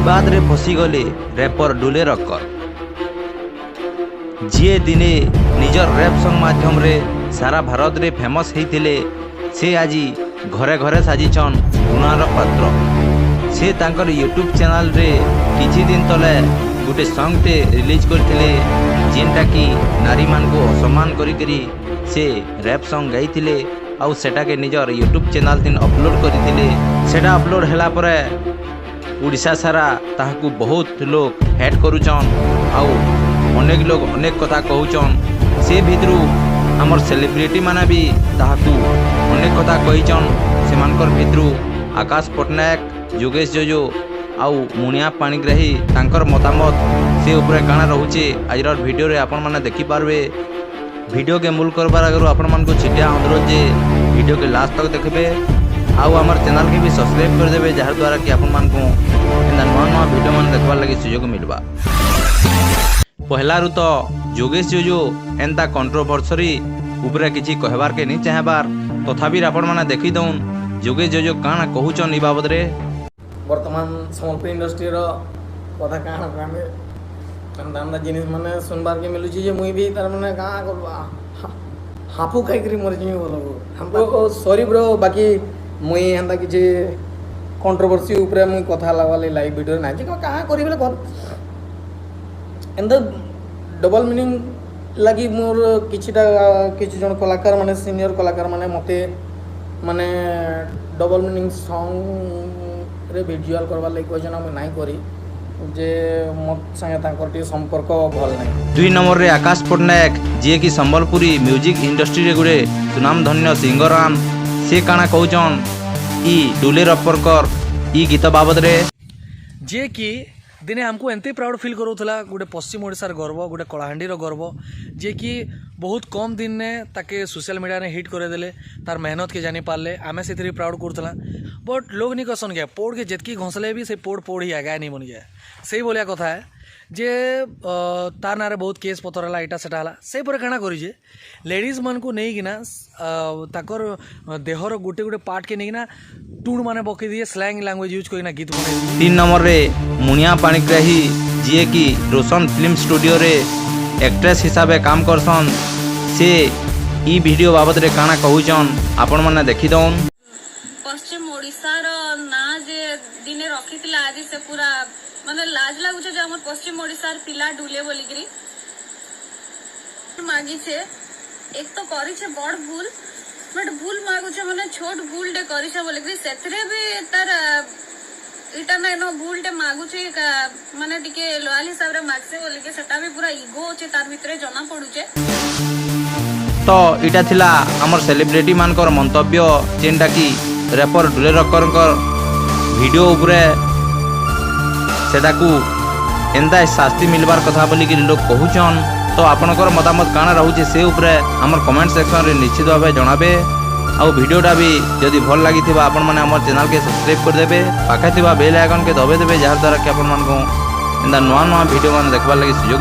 ବିବାଦରେ ଫସିଗଲେ wrapper ଡୁଲେ rocker. ଯିଏ ଦିନେ ନିଜର ର୍ୟାପ୍ ସଙ୍ଗ ମାଧ୍ୟମରେ ସାରା ଭାରତରେ ଫେମସ୍ ହେଇଥିଲେ, ସେ ଆଜି ଘରେ ଘରେ ସାଜିଛନ୍ ଘୃଣାର ପାତ୍ର। ସେ ତାଙ୍କର ୟୁଟ୍ୟୁବ୍ ଚ୍ୟାନେଲରେ କିଛି ଦିନ ତଲେ ଗୋଟେ ସଙ୍ଗଟେ ରିଲିଜ୍ କରିଥିଲେ, ଯେନ୍ଟାକି ନାରୀମାନଙ୍କୁ ଅସମ୍ମାନ କରିକରି ସେ ର୍ୟାପ୍ ସଙ୍ଗ ଗାଇଥିଲେ ଆଉ ସେଟାକେ ନିଜର ୟୁଟ୍ୟୁବ୍ ଚ୍ୟାନେଲ୍ ଥିନ୍ ଅପଲୋଡ଼ କରିଥିଲେ। ସେଟା ଅପଲୋଡ଼ ହେଲା ପରେ ଓଡ଼ିଶା ସାରା ତାହାକୁ ବହୁତ ଲୋକ ହେଟ୍ କରୁଛନ୍ ଆଉ ଅନେକ ଲୋକ ଅନେକ କଥା କହୁଛନ୍। ସେ ଭିତରୁ ଆମର ସେଲିବ୍ରିଟି ମାନେ ବି ତାହାକୁ ଅନେକ କଥା କହିଛନ୍। ସେମାନଙ୍କର ଭିତରୁ ଆକାଶ ପଟ୍ଟନାୟକ, ଯୋଗେଶ ଯୋଜୋ ଆଉ ମୁନିଆ ପାଣିଗ୍ରାହୀ, ତାଙ୍କର ମତାମତ ସେ ଉପରେ କାଣା ରହୁଛେ, ଆଜିର ଭିଡ଼ିଓରେ ଆପଣମାନେ ଦେଖିପାରିବେ। ଭିଡ଼ିଓକେ ମୂଲ କରବାର ଆଗରୁ ଆପଣମାନଙ୍କୁ ଛିଟିଆ ଅନୁରୋଧ ଯେ ଭିଡ଼ିଓକେ ଲାଷ୍ଟ ତକ ଦେଖିବେ ଆଉ ଆମର ଚ୍ୟାନେଲକେ ବି ସବସ୍କ୍ରାଇବ୍ କରିଦେବେ, ଯାହାଦ୍ୱାରା କି ଆପଣମାନଙ୍କୁ ଏନ୍ତା ନୂଆ ନୂଆ ଭିଡ଼ିଓ ମାନେ ଦେଖିବାର ଲାଗି ସୁଯୋଗ ମିଲବା। ପହଲାରୁ ତ ଯୋଗେଶ ଯୋଜୋ ଏନ୍ତା କଣ୍ଟ୍ରୋଭର୍ସରୀ ଉପରେ କିଛି କହିବାରକେ ନି ଚାହେଁବାର। ତଥାପି ଆପଣମାନେ ଦେଖିଦଉନ୍ ଯୋଗେଶ ଯୋଜୋ କାଣା କହୁଛନ୍ ଇ ବାବଦରେ। ବର୍ତ୍ତମାନ ସମ୍ବଲପୁର ଇଣ୍ଡଷ୍ଟ୍ରିର କଥା କାଣା ଆମେ ଏନ୍ତା ଏନ୍ତା ଜିନିଷ ମାନେ ଶୁନବାର୍କେ ମିଲୁଛି ଯେ ମୁଇଁ ବି ତାର ମାନେ କାଣା କରବା, ହାପୁ ଖାଇକରି ମରିଯିମି ବୋଲବୁ। ସରି ବ୍ରୋ, ବାକି ମୁଇଁ ହେନ୍ତା କିଛି କଣ୍ଟ୍ରୋଭର୍ସି ଉପରେ ମୁଇଁ କଥା ଲାଗବାର୍ ଲାଗି ଲାଇଭ୍ ଭିଡ଼ିଓରେ ନାଇଁ ଯେ କାଣା କରିବି ବେଲେ ଏନ୍ତା ଡବଲ୍ ମିନିଂ ଲାଗି ମୋର କିଛିଟା କିଛି ଜଣ କଳାକାର ମାନେ, ସିନିୟର କଳାକାର ମାନେ ମୋତେ ମାନେ ଡବଲ୍ ମିନିଂ ସଙ୍ଗରେ ଭିଜୁଆଲ୍ କରବାର୍ ଲାଗି କହିଛନ୍। ଆଉ ମୁଇଁ ନାଇଁ କରି ଯେ ମୋ ସାଙ୍ଗେ ତାଙ୍କର ଟିକେ ସମ୍ପର୍କ ଭଲ ନାହିଁ। ଦୁଇ ନମ୍ବରରେ ଆକାଶ ପଟ୍ଟନାୟକ, ଯିଏକି ସମ୍ବଲପୁରୀ ମ୍ୟୁଜିକ୍ ଇଣ୍ଡଷ୍ଟ୍ରିରେ ଗୋଟେ ସୁନାମଧନ୍ୟ ସିଙ୍ଗର ଆନ୍, ସେ କାଣା କହୁଛନ୍ ଇ ଡୁଲେ ରକରଙ୍କର ଇ ଗୀତ ବାବଦରେ। ଯିଏକି ଦିନେ ଆମକୁ ଏମିତି ପ୍ରାଉଡ଼ ଫିଲ୍ କରାଉଥିଲା, ଗୋଟେ ପଶ୍ଚିମ ଓଡ଼ିଶାର ଗର୍ବ, ଗୋଟେ କଳାହାଣ୍ଡିର ଗର୍ବ, ଯିଏକି ବହୁତ କମ୍ ଦିନରେ ତାକେ ସୋସିଆଲ ମିଡ଼ିଆରେ ହିଟ୍ କରେଇଦେଲେ, ତାର ମେହନତକେ ଜାଣିପାରିଲେ, ଆମେ ସେଥିରେ ପ୍ରାଉଡ଼ କରୁଥିଲା। ବଟ୍ ଲୋକ ନି କସନ୍ କେ ପୋଡ଼କେ ଯେତ୍କି ଘଷଲେ ବି ସେ ପୋଡ଼ ପୋଡ଼ ହି ଆଗାଏ ନି ବନିଯାଏ। ସେଇ ଭଳିଆ କଥା ହେ ଯେ ତାର ନାଁରେ ବହୁତ କେସ୍ ପତ୍ର ହେଲା, ଏଇଟା ସେଟା ହେଲା। ସେ ପରେ କାଣା କରିଛେ, ଲେଡ଼ିଜ୍ ମାନଙ୍କୁ ନେଇକିନା ତାଙ୍କର ଦେହର ଗୋଟେ ଗୋଟେ ପାର୍ଟକେ ନେଇକିନା ଟୁଣ୍ ମାନେ ପକେଇ ଦିଏ, ସ୍ଲାଙ୍ଗ ଲାଙ୍ଗୁଏଜ୍ ୟୁଜ୍ କରିକିନା ଗୀତ ବନେଇ ଦିଏ। ତିନି ନମ୍ବରରେ ମୁନିଆ ପାଣିଗ୍ରାହୀ, ଯିଏକି ରୋଶନ ଫିଲ୍ମ ଷ୍ଟୁଡ଼ିଓରେ ଆକ୍ଟ୍ରେସ୍ ହିସାବେ କାମ କରସନ୍, ସେ ଇ ଭିଡ଼ିଓ ବାବଦରେ କାଣା କହୁଛନ୍, ଆପଣମାନେ ଦେଖିଦଉନ୍। ପଶ୍ଚିମ ଓଡ଼ିଶାର ନାଁ ଯେ ଦିନେ ରଖିଥିଲା, ଆଜି ସେ ପୁରା ମାନେ ଲାଜ ଲାଗୁଛେ ଯେ ଆମର ପଶ୍ଚିମ ଓଡ଼ିଶାର ପିଲା ଡୁଲେ ବୋଲିକିରି ମାଗିଛେ। ଏକ ତ କରିଛେ ବଡ ଭୁଲ, ବଟ୍ ଭୁଲ ମାଗୁଛେ ମାନେ ଛୋଟ ଭୁଲଟେ କରିଛେ ବୋଲିକିରି ସେଥିରେ ବି ତାର ଇଟା ନାଇଁ ନ। ଭୁଲଟେ ମାଗୁଛେ ମାନେ ଟିକେ ଲୟାଲ ହିସାବରେ ମାଗସେ ବୋଲିକି ସେଟା ବି ପୁରା ଇଗୋ ଅଛେ ତାର ଭିତରେ ଜଣା ପଡୁଛେ। ତ ଏଇଟା ଥିଲା ଆମର ସେଲିବ୍ରିଟି ମାନଙ୍କର ମନ୍ତବ୍ୟ, ଯେନ୍ଟାକି ର୍ୟାପର ଡୁଲେ ରକରଙ୍କର ଭିଡ଼ିଓ ଉପରେ ସେଟାକୁ ଏନ୍ତା ଶାସ୍ତି ମିଲବାର କଥା ବୋଲିକିରି ଲୋକ କହୁଛନ୍। ତ ଆପଣଙ୍କର ମତାମତ କାଣା ରହୁଛି, ସେ ଉପରେ ଆମର କମେଣ୍ଟ ସେକ୍ସନରେ ନିଶ୍ଚିତ ଭାବେ ଜଣାବେ। ଆଉ ଭିଡ଼ିଓଟା ବି ଯଦି ଭଲ ଲାଗିଥିବା, ଆପଣମାନେ ଆମର ଚ୍ୟାନେଲକେ ସବସ୍କ୍ରାଇବ୍ କରିଦେବେ, ପାଖେ ଥିବା ବେଲ୍ ଆଇକନ୍କେ ଦବେଇ ଦେବେ, ଯାହାଦ୍ୱାରା କି ଆପଣମାନଙ୍କୁ ଏନ୍ତା ନୂଆ ନୂଆ ଭିଡ଼ିଓ ମାନେ ଦେଖିବାର ଲାଗି ସୁଯୋଗ